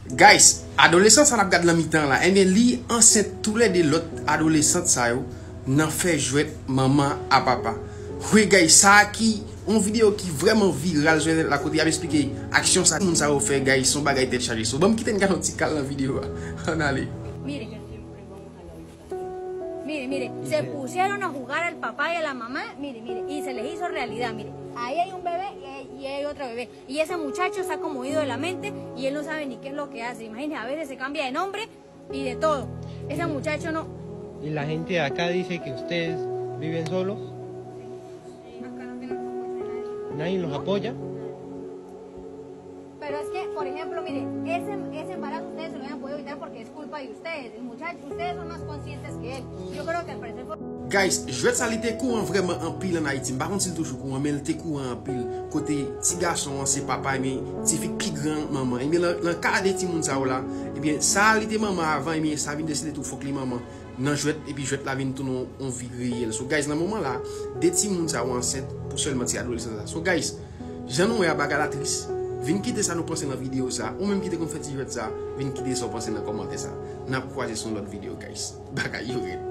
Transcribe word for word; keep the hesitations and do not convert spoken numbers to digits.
Guys, adolesant sa n ap gad nan mitan la, enben li ansent toulède lòt adolesant sa yo nan fè jwèt manman a papa. Wi guys, sa ki yon videyo ki vrèman viral sou entènèt la kote y ap eksplike aksyon sa moun sa yo fè guys, se yon bagay tèt chaje. So, ban m kite n gade yon ti kal nan videyo a. Ann ale. Mire, mire, mire, se pusieron a jugar al papá y a la mamá, mire, mire, y se les hizo realidad, mire, ahí hay un bebé y ahí hay otro bebé. Y ese muchacho está como ido de la mente y él no sabe ni qué es lo que hace. Imagínense, a veces se cambia de nombre y de todo. Ese muchacho no. Y la gente de acá dice que ustedes viven solos. Nadie los apoya. Pero es que, por ejemplo, mire, ese, ese embarazo ustedes se lo hubieran podido evitar porque es culpa de ustedes. El muchacho, ustedes son más conscientes que él. Yo creo que al parecer fue. Guys, jwèt sa li te kouran vrèman anpil ann Ayiti. M pa konn si l toujou kouran, men l te kouran anpil. Kote ti gason an se papa, men ti fi pi gran manman. Ebyen, nan, nan ka de timoun sa yo la, ebyen, sa li te manman avan, ebyen, sa vin deside tou fòk li manman nan jwèt, epi jwèt la vin tounen yon vi reyèl. So, guys, nan moman la, de timoun sa yo ansent pou sèlman ti adolesan sa. So, guys, jan nou wè a bagay la tris, vin kite sa nou panse nan videyo sa. Ou menm ki te konn fè ti jwèt sa, vin kite sa w panse nan kòmantè sa. N ap kwaze sou yon lòt videyo, guys. Bagay yo rèd.